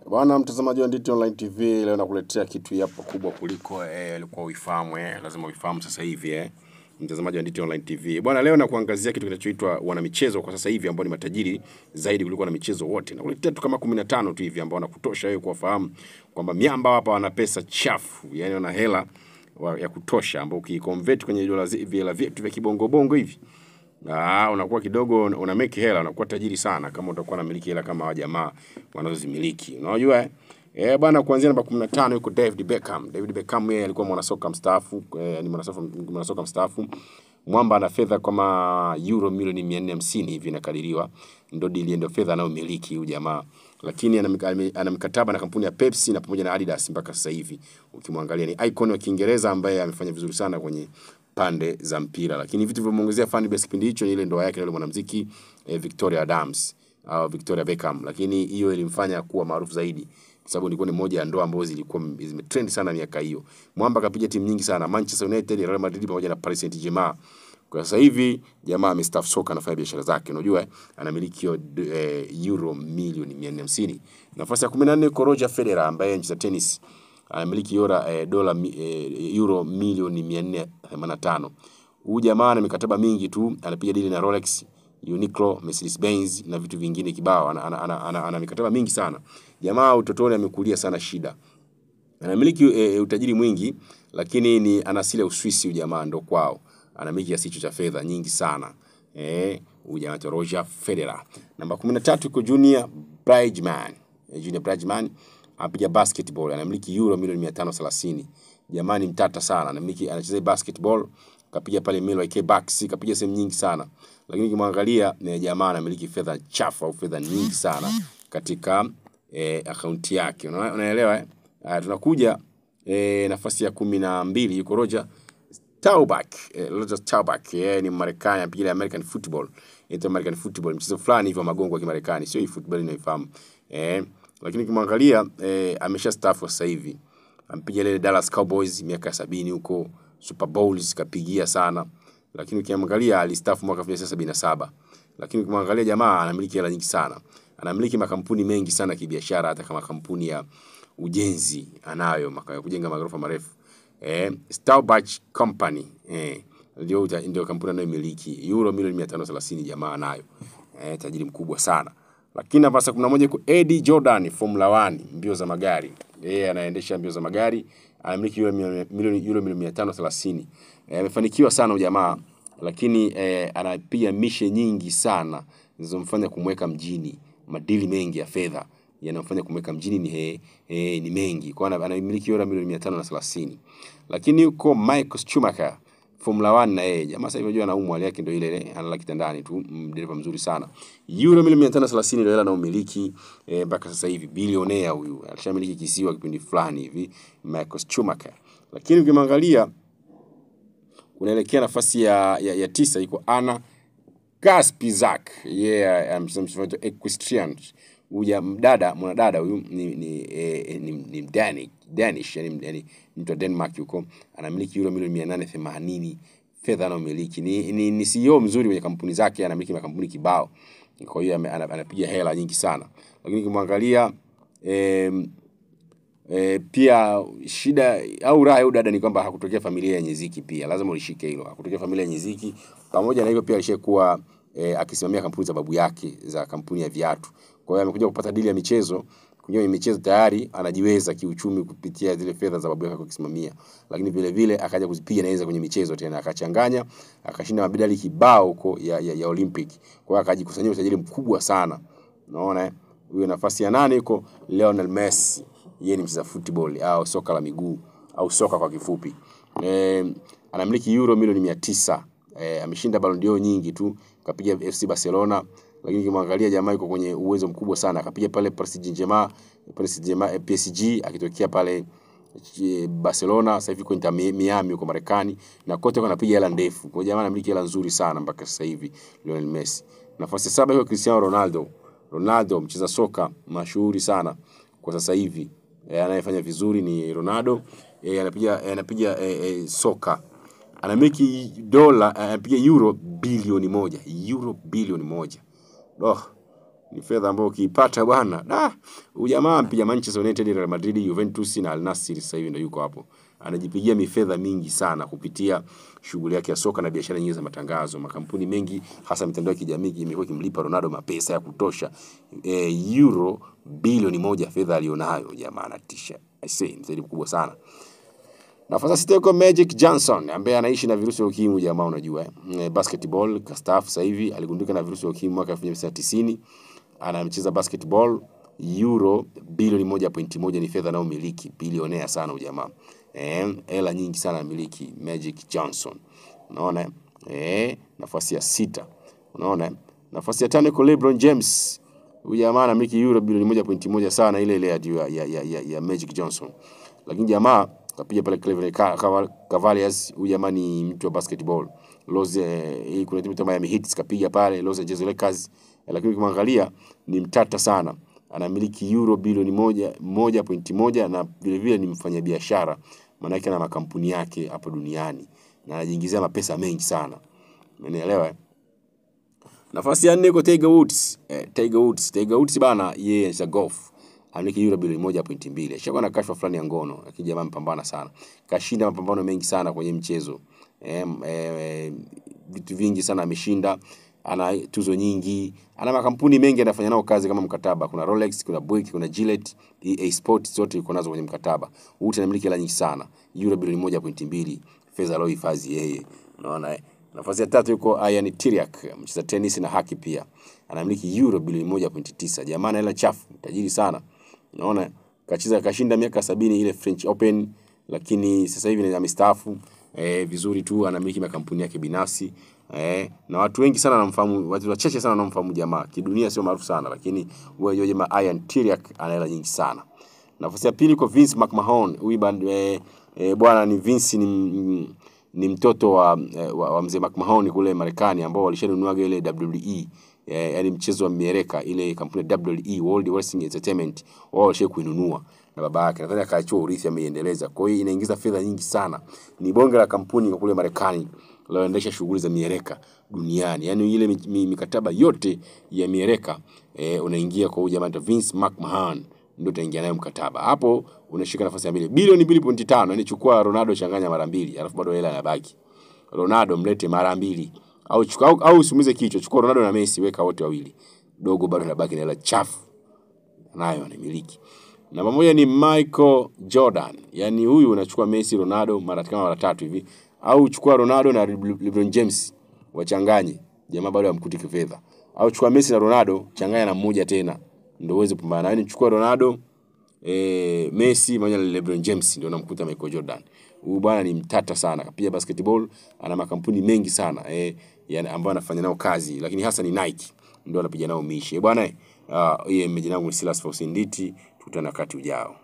Bwana mtazamaji wa Nditi Online TV, leo nakuletea kitu hapo kubwa kuliko ulikuwa uifahamu, lazima uifahamu sasa hivi, mtazamaji wa Nditi Online TV. Bwana, leo nakuangazia kitu kinachoitwa wanamichezo kwa sasa hivi ambao ni matajiri zaidi kuliko wanamichezo wote. Nakuletea tu kama 15 tu hivi ambao wanakutosha wewe kuwafahamu kwamba miamba hapa wana pesa chafu, yani wana hela ya kutosha ambao ukiconvert kwenye dola vile vyetu vya kibongo bongo hivi, unakuwa kidogo una make hela, unakuwa tajiri sana kama utakuwa unamiliki hela kama wajamaa wanazozimiliki. Unajua bwana, kuanzia namba 15 yuko David Beckham. David Beckham yeye alikuwa mwanasoka mstaafu, ni mwanasoka mstaafu. Mwamba ana fedha kama euro milioni 450 hivi inakadiriwa. Ndio deal, ndio fedha anayomiliki huyu jamaa. Lakini ana mkataba na kampuni ya Pepsi na pamoja na Adidas mpaka sasa hivi. Ukimwangalia ni icon wa Kiingereza ambaye amefanya vizuri sana kwenye pande za mpira. Lakini vitu vilivyomuongezea fan base kipindi hicho ni ile ndoa yake na yule mwanamuziki Victoria Adams au Victoria Beckham. Lakini hiyo ilimfanya kuwa maarufu zaidi kwa sababu ilikuwa ni moja ya ndoa ambazo zilikuwa zimetrend sana miaka hiyo. Mwamba kapiga timu nyingi sana, Manchester United, Real Madrid pamoja na Paris Saint-Germain. Kwa sasa hivi jamaa amestaafu soka, anafanya biashara zake. Unajua anamiliki hiyo euro milioni 450. Nafasi ya 14 yuko Roger Federer ambaye anacheza tennis. Anamiliki euro milioni 485. Huyu jamaa ana mikataba mingi tu, anapiga dili na Rolex, Uniqlo, Mercedes Benz na vitu vingine kibao. Ana mikataba mingi sana. Jamaa utotoni amekulia sana shida. Anamiliki utajiri mwingi, lakini ni ana asili ya Uswisi huyu jamaa, ndo kwao. Anamiliki kiasi hicho cha fedha nyingi sana. Huyu jamaa Roger Federer. Namba 13 yuko Junior Bridgman. Junior Bridgman anapiga basketball, anamiliki euro milioni 530. Jamani mtata sana, anamiliki, anacheza basketball, kapiga pale Milwaukee Bucks, kapiga sehemu nyingi sana. Lakini ukimwangalia ni jamaa anamiliki fedha chafu au fedha nyingi sana katika akaunti yake. Unaelewa? Tunakuja nafasi ya 12 yuko Roger Staubach. Roger Staubach ni Marekani, anapiga American football. Inaitwa American football, mchezo fulani hivi wa magongo ya Kimarekani, sio hii football inayofahamu. Lakini ukimwangalia ameshastaafu sasa hivi. Ampiga ile Dallas Cowboys miaka 70 huko, Super Bowls kapigia sana. Lakini ukiangalia alistaafu mwaka 1977. Lakini ukimwangalia jamaa anamiliki hela nyingi sana. Anamiliki makampuni mengi sana kibiashara, hata kama kampuni ya ujenzi anayo, kujenga magorofa marefu. Staubach Company ndio kampuni anayomiliki. Euro milioni 530 jamaa anayo. Tajiri mkubwa sana. Lakini nafasi ya 11 yuko Eddie Jordan, Formula 1, mbio za magari. Yeye anaendesha mbio za magari, anamiliki euro milioni 530. Amefanikiwa sana huyu jamaa, lakini anapiga mishe nyingi sana zilizomfanya kumweka mjini. Madili mengi ya fedha yanamfanya kumweka mjini ni mengi. Kwa anamiliki euro milioni 530. Lakini yuko Michael Schumacher, Formula 1 na yeye. Jamaa sasa hivi unajua anaumwa, hali yake ndio ile ile, analala kitandani tu, dereva mzuri sana. Euro milioni 530 ndio hela anayomiliki mpaka sasa hivi. Bilionea huyu. Alishamiliki kisiwa kipindi fulani hivi, Michael Schumacher. Lakini ukimwangalia unaelekea nafasi ya 9 yuko Anna Kasprzak. Yeye mchezaji equestrian. Huyu mdada, mwanadada huyu ni Danish, yani mtu wa Denmark yuko. Anamiliki euro milioni 880 fedha anayomiliki. Ni CEO mzuri kwenye kampuni zake, anamiliki makampuni kibao. Kwa hiyo anapiga hela nyingi sana. Lakini ukimwangalia pia shida au raha au dada ni kwamba hakutokea familia yenye ziki pia. Lazima ulishike hilo. Hakutokea familia yenye ziki. Pamoja na hivyo pia alishakuwa akisimamia kampuni za babu yake, za kampuni ya viatu. Kwa hiyo amekuja kupata dili ya michezo. Kwenye michezo tayari anajiweza kiuchumi kupitia zile fedha za babu yake akisimamia. Lakini vile vile akaja kuzipiga na kwenye michezo tena, akachanganya, akashinda mabidali kibao huko ya Olympic. Kwa hiyo akajikusanyia utajiri mkubwa sana. Unaona? Huyo nafasi ya 8 yuko Lionel Messi. Yeye ni mcheza football au soka la miguu au soka kwa kifupi. Anamiliki euro milioni 900. Ameshinda Ballon d'Or nyingi tu, kapiga FC Barcelona. Lakini ukimwangalia jamaa yuko kwenye uwezo mkubwa sana. Akapiga pale Paris Saint-Germain, PSG akitokea pale Barcelona, sasa hivi yuko Inter Miami huko Marekani, na kote anapiga hela ndefu. Kwa jamaa anamiliki hela nzuri sana mpaka sasa hivi Lionel Messi. Nafasi 7 yuko Cristiano Ronaldo. Ronaldo mcheza soka mashuhuri sana kwa sasa hivi. Anayefanya vizuri ni Ronaldo. Anapiga soka. Anamiliki dola, anapiga euro bilioni 1. Euro bilioni 1. Ni fedha ambayo ukiipata bwana, da, huyu jamaa mpiga Manchester United, Real Madrid, Juventus na Al Nassr, sasa hivi ndio yuko hapo. Anajipigia mifedha mingi sana kupitia shughuli yake ya soka na biashara nyingi za matangazo. Makampuni mengi hasa mitandao ya kijamii imekuwa ikimlipa Ronaldo mapesa ya kutosha. Euro bilioni 1 fedha alionayo jamaa, anatisha. I say, mzaidi mkubwa sana. Nafasi ya 6 yuko Magic Johnson ambaye anaishi na virusi vya ukimwi jamaa, unajua Basketball kastaafu sasa hivi, aligundulika na virusi vya ukimwi mwaka 1990. Anacheza basketball. Euro bilioni 1.1 ni fedha anayomiliki, bilionea sana huyu jamaa. Hela nyingi sana anamiliki Magic Johnson. Unaona? Nafasi ya 6. Unaona? Nafasi ya 5 yuko LeBron James. Huyu jamaa anamiliki euro bilioni 1.1 sana, ile ile ya Magic Johnson. Lakini jamaa kapiga pale Cleveland Cavaliers. Huyu jamaa ni mtu wa basketball. Hii kuna timu kama Miami Heat kapiga pale Los Angeles Lakers. Lakini ukimwangalia ni mtata sana. Anamiliki euro bilioni 1.1 na vile vile ni mfanyabiashara. Maana yake ana makampuni yake hapo duniani na anajiingizia mapesa mengi sana. Umenielewa? Nafasi ya 4 iko Tiger Woods. Tiger Woods, Tiger Woods bana, yeye ni golf. Anamiliki euro bilioni 1.2. Ashakuwa na kashfa fulani ya ngono, lakini jamaa mpambana sana. Kashinda mapambano mengi sana kwenye mchezo. Vitu vingi sana ameshinda. Ana tuzo nyingi, ana makampuni mengi anafanya nao kazi kama mkataba. Kuna Rolex, kuna Buick, kuna Gillette, EA Sports, zote yuko nazo kwenye mkataba. Wote anamiliki hela nyingi sana. Euro bilioni 1.2 fedha aliyohifadhi yeye. Unaona Nafasi ya 3 yuko Ian Tiriak, mcheza tennis na haki pia. Anamiliki euro bilioni 1.9. Jamaa ana hela chafu, tajiri sana. Unaona? Kacheza kashinda miaka 70 ile French Open, lakini sasa hivi amestaafu. Vizuri tu, anamiliki makampuni yake binafsi. Na watu wengi sana wanamfahamu, watu wachache sana wanamfahamu jamaa. Kidunia sio maarufu sana, lakini wewe jamaa Ian Tiriak ana hela nyingi sana. Nafasi ya 2 kwa Vince McMahon. Huyu bwana ni Vince, ni mtoto wa mzee McMahon kule Marekani, ambao walishanunua ile WWE, yaani mchezo wa mieleka, ile kampuni ya WWE World Wrestling Entertainment, wao walisha kuinunua na baba yake nadhani akaachia urithi, ameiendeleza. Kwa hiyo inaingiza fedha nyingi sana. Ni bonge la kampuni kule Marekani linaloendesha shughuli za mieleka duniani. Yaani ile mikataba yote ya mieleka unaingia kwa huyu jamaa Vince McMahon, ndio utaingia nayo mkataba. Hapo unashika nafasi ya 2 bilioni 2.5. Yaani chukua Ronaldo changanya mara 2, alafu bado hela inabaki. Ronaldo mlete mara 2, au chukua au usimuize kichwa, chukua Ronaldo na Messi weka wote wawili. Dogo bado anabaki na hela chafu nayo anamiliki. Namba 1 ni Michael Jordan. Yaani huyu unachukua Messi, Ronaldo mara kama mara 3 hivi, au chukua Ronaldo na LeBron James wachanganye, jamaa bado hamkuti kifedha. Au chukua Messi na Ronaldo changanya na mmoja tena ndio uweze kupambana. Yaani chukua Ronaldo, Messi pamoja na LeBron James ndio unamkuta Michael Jordan. Huyu bwana ni mtata sana. Pia basketball, ana makampuni mengi sana yani ambayo anafanya nao kazi, lakini hasa ni Nike ndio anapiga nao mishi. Bwana, yeye mjina wangu ni Silas Faustin Nditi, tukutane wakati ujao.